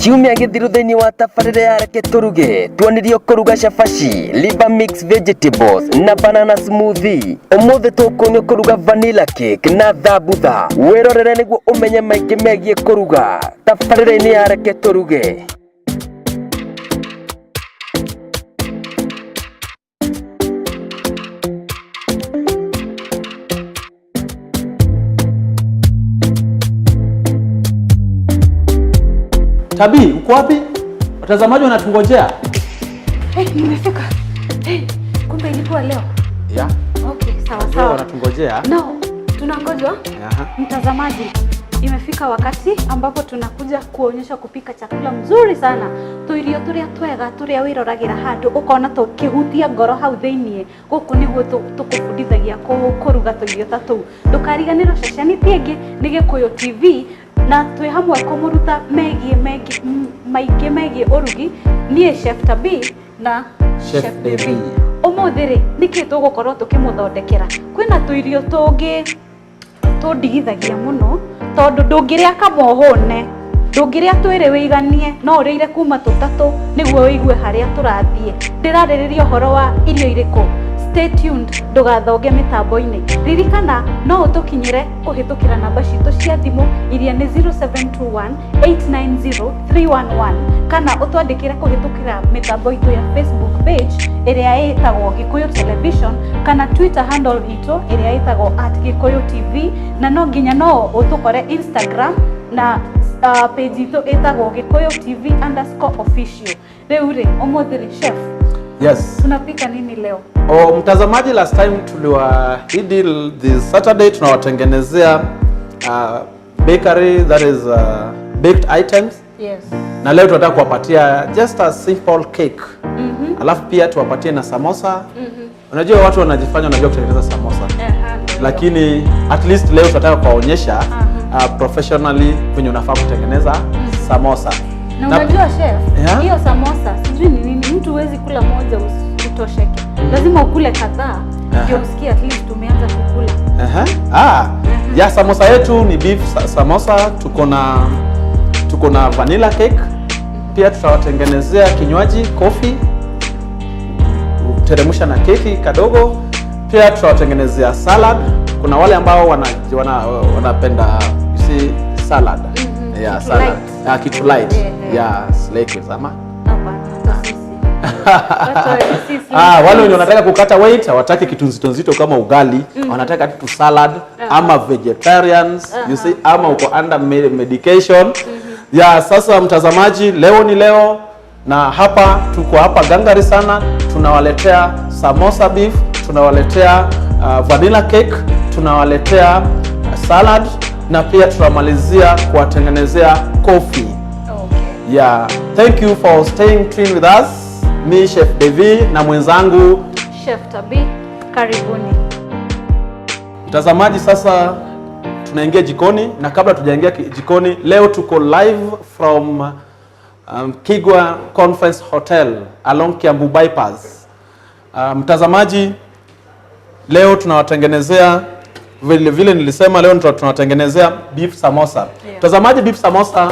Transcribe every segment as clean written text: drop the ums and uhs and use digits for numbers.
Kiumia gĩthiru thĩinĩ wa tabarĩra ya Reke Tũruge tuonirio kũruga cabaci, liver mix vegetables na banana smoothie. Ũmũthĩ tũkuonio kũruga vanilla cake na thambutha. Wĩrorere nĩguo ũmenye maingĩ megiĩ kũruga tabarĩra-inĩ ya Reke Tũruge. Tabii, uko wapi? Watazamaji wanatungojea. Hey, nimefika. Hey, kumbe ilikuwa leo. Yeah. Okay, sawa Leo sawa. wanatungojea. No, tunangojwa. Aha. Mtazamaji, imefika wakati ambapo tunakuja kuonyesha kupika chakula mzuri sana, tuirio turia twega turia wiroragira handu ukona tukihutia ngoro hau thiini. Guku niguo tukubundithagia kuruga tuirio ta tuu. Ndukariganirwo ceceni ti ĩngĩ nĩ Gĩkũyũ TV na twĩ hamwe kũmũruta megiĩ mengi maingĩ megiĩ ũrugi. Niĩ Chef Tabii na Chef Devi. Ũmũthĩ rĩ, nĩkĩ tũgũkorwo tũkĩmũthondekera? Kwĩna tũirio tũngĩ tũndigithagia mũno tondũ ndũngĩrĩa kamwe ũhũne, ndũngĩrĩa twĩrĩ wĩiganie, no ũrĩire kuma tũtatũ nĩguo wĩigue harĩa tũrathiĩ. Ndĩrarĩrĩria ũhoro wa irio irĩkũ? Stay tuned, ndũgathonge mĩtambo-inĩ. Ririkana no ũtũkinyĩre kũhĩtũkĩra namba citũ cia thimũ iria nĩ 0721 890 311 kana ũtwandĩkĩre kũhĩtũkĩra mĩtambo itũ ya Facebook page ĩrĩa ĩtagwo Gĩkũyũ Television kana Twitter handle itũ ĩrĩa ĩtagwo @GĩkũyũTV, na no nginya no ũtũkore Instagram na page itũ ĩtagwo GĩkũyũTV_official. Rĩu rĩ, ũmũthĩ rĩ, chef, Yes. tunapika nini leo? Oh, mtazamaji, last time tuliwaahidi this Saturday tunawatengenezea bakery, that is baked items, na leo tunataka kuwapatia just a simple cake. Alafu pia tuwapatie na samosa. Unajua watu wanajifanya wanajua kutengeneza samosa, lakini at least leo tunataka kuwaonyesha professionally venye unafaa kutengeneza samosa. Na unajua chef, Yeah? hiyo samosa sijui ni nini, mtu huwezi kula moja utosheke, lazima ukule kadhaa ndio usikie at least umeanza kukula. Aha. Ah, ya samosa yetu ni beef samosa, tuko na vanilla cake. Pia tutawatengenezea kinywaji, coffee, teremsha na keki kadogo. Pia tutawatengenezea salad. Kuna wale ambao wanapenda you see salad. Yeah, Kitu salad. light. Yeah, kitu light. Yeah. Yeah, slake ama. Hapana, hata sisi. Hata sisi. Ah, wale wenye wanataka kukata weight hawataki kitu nzito nzito kama ugali, wanataka tu salad ama vegetarians, you see, ama uko under medication. Ya sasa mtazamaji, leo ni leo na hapa tuko hapa gangari sana, tunawaletea samosa beef, tunawaletea vanilla cake, tunawaletea salad na pia tunamalizia kuwatengenezea coffee. Yeah, thank you for staying tuned with us. Me Chef Devi na mwenzangu Chef Tabii, karibuni. Mtazamaji, sasa tunaingia jikoni, na kabla tujaingia jikoni, leo tuko live from Kigwa Conference Hotel along Kiambu Bypass. Mtazamaji, leo tunawatengenezea, vile vile nilisema, leo tunawatengenezea beef samosa. Mtazamaji, beef samosa,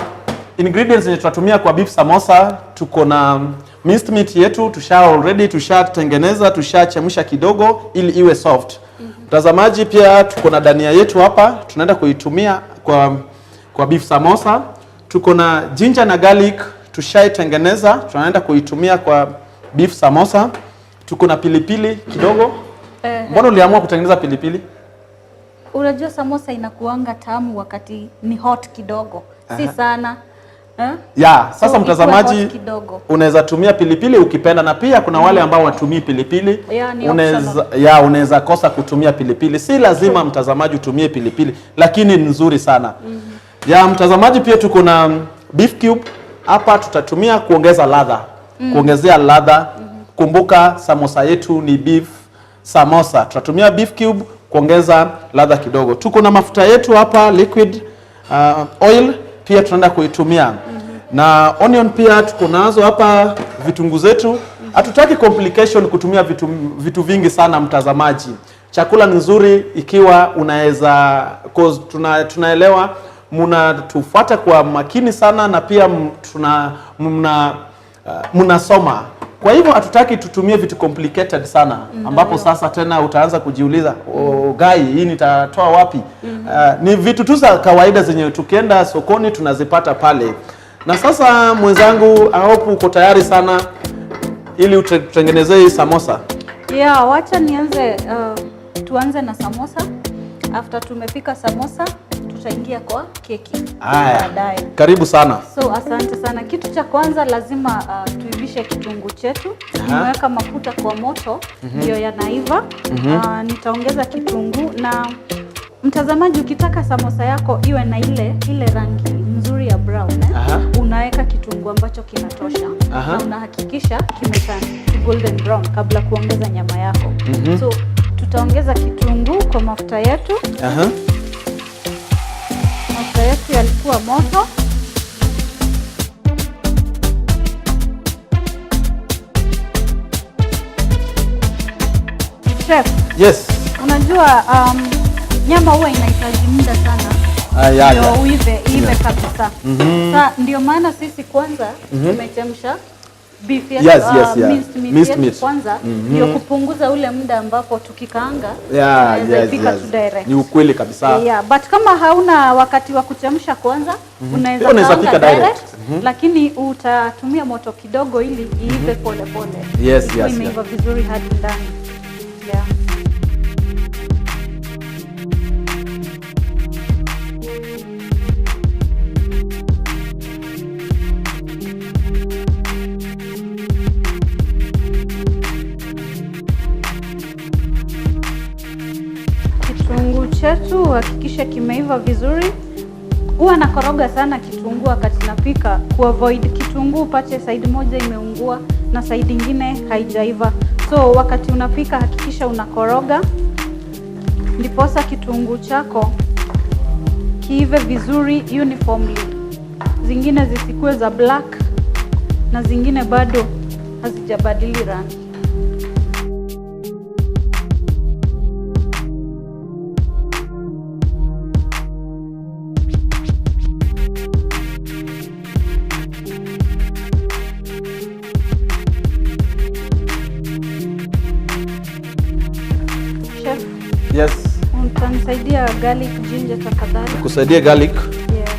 ingredients zenye tunatumia kwa beef samosa, tuko na minced meat yetu, tusha already tushatengeneza, tushachemsha kidogo ili iwe soft. Mtazamaji, pia tuko na dania yetu hapa, tunaenda kuitumia kwa beef samosa. Tuko na ginger na garlic tushaitengeneza, tunaenda kuitumia kwa beef samosa. Tuko na pilipili kidogo. Mbona uliamua kutengeneza pilipili? Unajua samosa inakuanga tamu wakati ni hot kidogo, si sana, eh? Ya, sasa So, ikuwe mtazamaji, hot kidogo. Unaweza tumia pilipili ukipenda, na pia kuna wale ambao watumii pilipili. Yeah, ni Unaweza, ya, unaweza kosa kutumia pilipili. Si lazima mtazamaji utumie pilipili, lakini ni nzuri sana. Ya mtazamaji, pia tuko na beef cube hapa, tutatumia kuongeza ladha. Kuongezea ladha. Kumbuka samosa yetu ni beef samosa. Tutatumia beef cube kuongeza ladha kidogo. Tuko na mafuta yetu hapa, liquid oil, pia tunaenda kuitumia. Na onion pia tuko nazo hapa, vitunguu zetu. Hatutaki complication kutumia vitu vingi sana, mtazamaji. Chakula ni nzuri ikiwa unaweza, cause tunaelewa Mnatufuata kwa makini sana na pia mnasoma. Kwa hivyo hatutaki tutumie vitu complicated sana ambapo sasa tena utaanza kujiuliza, oh, gai hii nitatoa wapi? Ni vitu tu za kawaida zenye tukienda sokoni tunazipata pale. Na sasa mwenzangu, I hope uko tayari sana ili utengenezee hii samosa. Yeah, wacha nianze, tuanze na samosa. After tumepika samosa, tutaingia kwa keki Haya, baadaye. Karibu sana. So asante sana. Kitu cha kwanza lazima tuivishe kitunguu chetu. Nimeweka mafuta kwa moto ndio yanaiva. Nitaongeza kitunguu na mtazamaji, ukitaka samosa yako iwe na ile ile rangi nzuri ya brown, eh? Unaweka kitunguu ambacho kinatosha na unahakikisha kimeturn to golden brown kabla kuongeza nyama yako. So tutaongeza kitunguu kwa mafuta yetu. Mafuta yetu yalikuwa moto. Chef, Yes. unajua nyama huwa inahitaji muda sana Ah, ndio yeah. uive iive kabisa. Sa ndio maana sisi kwanza tumechemsha beef yetu, minced meat Minced yetu meat. kwanza ndio kupunguza ule muda ambapo tukikaanga tunaweza ipika tu direct. Ni ukweli kabisa. Yeah, but kama hauna wakati wa kuchemsha kwanza, unaweza Pia unaweza kaanga pika direct. direct, lakini utatumia moto kidogo ili iive pole pole. Ikuwe imeiva vizuri hadi ndani. Yeah. Kitunguu chetu hakikisha kimeiva vizuri. Huwa nakoroga sana kitunguu wakati napika, kuavoid kitunguu upate side moja imeungua na side ingine haijaiva. So wakati unapika hakikisha unakoroga, ndiposa kitunguu chako kiive vizuri uniformly, zingine zisikuwe za black na zingine bado hazijabadili rangi. Chef, Yes. utanisaidia garlic ginger tafadhali? Kusaidia garlic. Yes.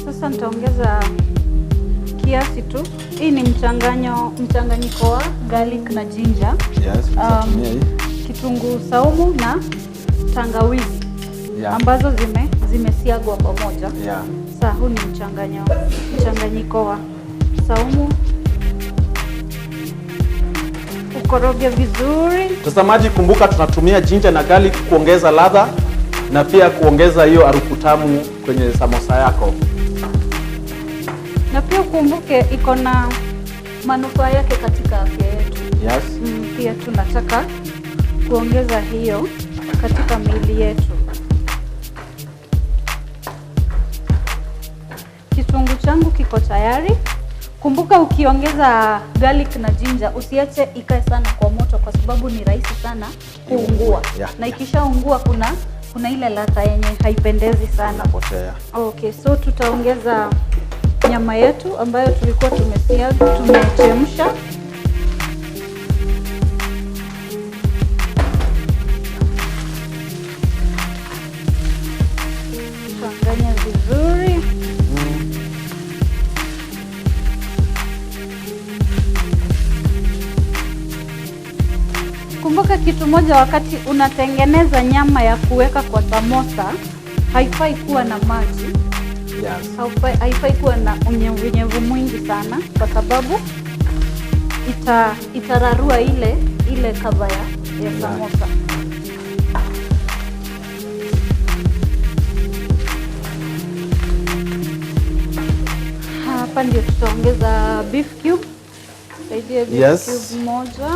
Sasa nitaongeza kiasi tu. Hii ni mchanganyiko wa garlic na ginger. Yes, tutatumia hii. Kitunguu saumu na tangawizi ambazo zimesiagwa pamoja. Sasa huu ni mchanganyiko wa saumu. Ukoroge vizuri. Mtazamaji, kumbuka tunatumia ginger na garlic kuongeza ladha na pia kuongeza hiyo harufu tamu kwenye samosa yako. Na pia ukumbuke iko na manufaa yake katika afya yetu. Pia tunataka kuongeza hiyo katika miili yetu. Kitunguu changu kiko tayari. Kumbuka ukiongeza garlic na ginger usiache ikae sana kwa moto, kwa sababu ni rahisi sana kuungua. Na ikishaungua kuna ile ladha yenye haipendezi sana. Inapotea. Tutaongeza nyama yetu ambayo tulikuwa tumechemsha. Changanya vizuri. Kumbuka kitu moja, wakati unatengeneza nyama ya kuweka kwa samosa, haifai kuwa na maji. Haifai kuwa na unyevunyevu mwingi sana, kwa sababu itararua ile cover ya samosa. Hapa ndio tutaongeza beef cube. Saidie beef cube moja.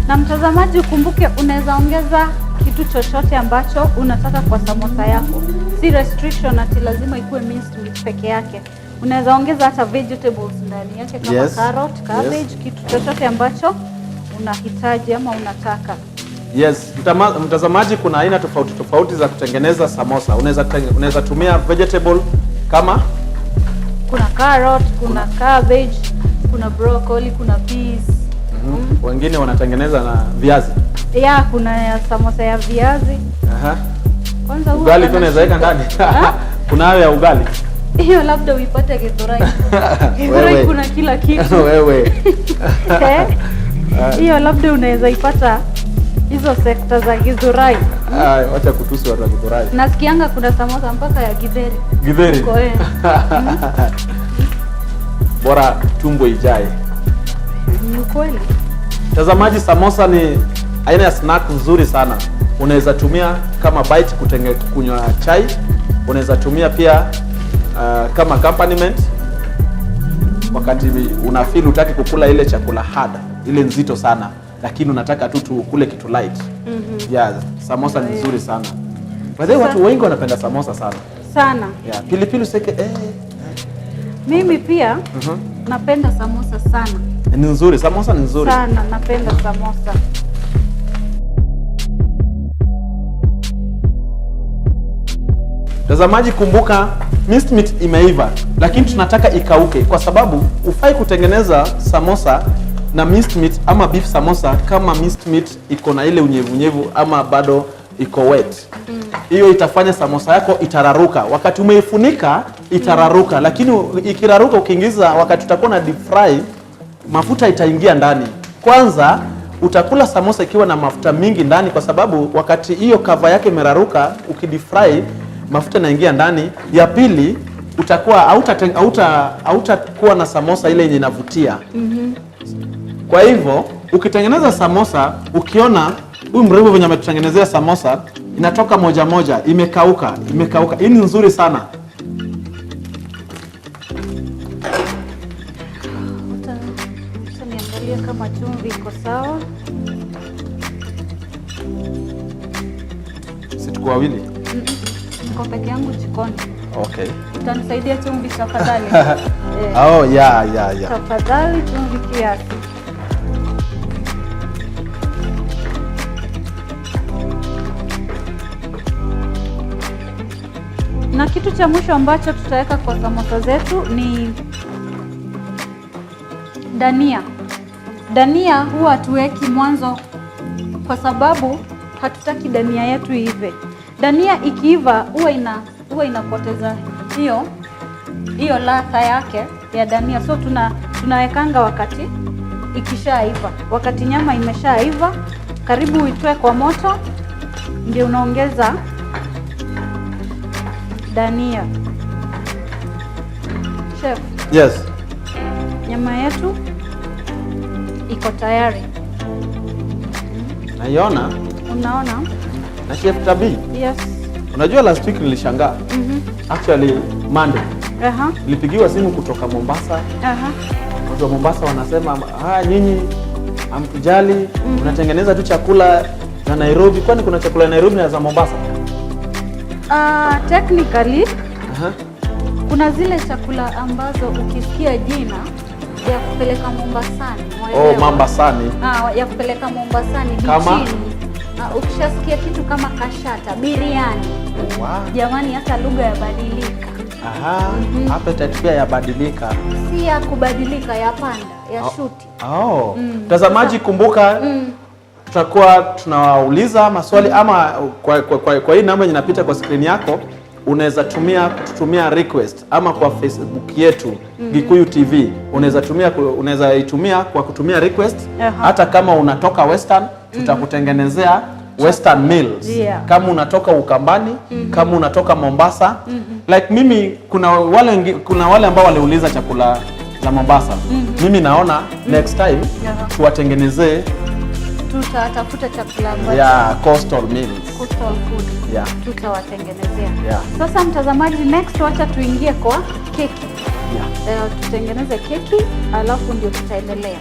Na mtazamaji, ukumbuke unaweza ongeza kitu chochote ambacho unataka kwa samosa yako, si restriction ati lazima ikuwe minced meat peke yake. Unaweza ongeza hata vegetables ndani yake kama carrot, cabbage, kitu chochote ambacho unahitaji ama unataka. Yes, mtazamaji, kuna aina tofauti tofauti za kutengeneza samosa. Unaweza tumia vegetable kama Kuna carrot, kuna cabbage, kuna broccoli, kuna peas. Wengine wanatengeneza na viazi. Yeah, kuna ya samosa ya viazi. Kwanza huwa Ugali pia unaweza weka ndani. Ha? Kuna hayo ya ugali. Hiyo labda uipate Githurai. Githurai Wewe. kuna kila kitu. Wewe. Eh? Hiyo labda unaweza ipata hizo sekta za Githurai. Ah, wacha kutusi watu wa Githurai. Nasikianga kuna samosa mpaka ya githeri. Githeri. Huko, eh. Bora tumbo ijae. Ni ukweli. Mtazamaji, samosa ni aina ya snack nzuri sana. Unaweza tumia kama bite kunywa chai. Unaweza tumia pia kama accompaniment wakati una feel hutaki kukula ile chakula hard, ile nzito sana, lakini unataka tu ukule kitu light. Yeah, samosa ni nzuri sana. By the way, watu wengi wanapenda samosa sana. Sana. Yeah, pilipili useke Mimi pia napenda samosa sana. Ni nzuri, samosa ni nzuri. Sana napenda samosa. Mtazamaji, kumbuka minced meat imeiva, lakini tunataka ikauke, kwa sababu ufai kutengeneza samosa na minced meat ama beef samosa kama minced meat iko na ile unyevunyevu ama bado iko wet. Hiyo itafanya samosa yako itararuka. Wakati umeifunika itararuka, lakini ikiraruka, ukiingiza wakati utakuwa na deep fry, mafuta itaingia ndani. Kwanza utakula samosa ikiwa na mafuta mingi ndani, kwa sababu wakati hiyo cover yake imeraruka, ukideep fry mafuta inaingia ndani. Ya pili utakuwa hautakuwa na samosa ile yenye inavutia. Kwa hivyo ukitengeneza samosa, ukiona huyu mrembo venye ametutengenezea samosa inatoka moja moja, imekauka, imekauka. Hii ni nzuri sana. Utaniangalia kama chumvi iko sawa. Si tuko wawili? Niko peke yangu jikoni. Okay. Utanisaidia chumvi tafadhali? Eh, Oh, yeah. tafadhali chumvi kiasi. Na kitu cha mwisho ambacho tutaweka kwa samosa zetu ni dania. Dania huwa hatuweki mwanzo kwa sababu hatutaki dania yetu iive. Dania ikiiva huwa inapoteza hiyo hiyo ladha yake ya dania, so tunawekanga wakati ikishaiva, wakati nyama imeshaiva karibu uitoe kwa moto, ndio unaongeza dania. Chef, Yes. nyama yetu iko tayari. Naiona. Unaona? Na Chef Tabi, Yes. unajua last week nilishangaa. Actually Monday nilipigiwa simu kutoka Mombasa. Watu wa Mombasa wanasema, "Ah, nyinyi hamtujali, mnatengeneza tu chakula za Nairobi. Kwani kuna chakula ya Nairobi na za Mombasa?" Technically kuna zile chakula ambazo ukisikia jina ya kupeleka Mombasani, Oh, waelewa? Mombasani. Ah, ya kupeleka Mombasani Kama? bichini. Ah, ukishasikia kitu kama kashata, biriani, jamani, hata lugha yabadilika. Aha, appetite pia yabadilika. Si ya kubadilika, ya panda, ya shuti. Oh. Mtazamaji, kumbuka tutakuwa tunawauliza maswali ama kwa hii namba yenye inapita kwa screen yako unaweza tumia kututumia request ama kwa Facebook yetu Gikuyu TV unaweza itumia kwa kutumia request. Hata kama unatoka Western, tutakutengenezea Western meals. Kama unatoka Ukambani, kama unatoka Mombasa. Like mimi kuna wale ambao waliuliza chakula za Mombasa. Mimi naona next time tuwatengenezee Tutatafuta chakula ambacho ya coastal meals. Coastal food. Tutawatengenezea. Sasa mtazamaji, next wacha tuingie kwa keki. Tutengeneze keki alafu ndio tutaendelea.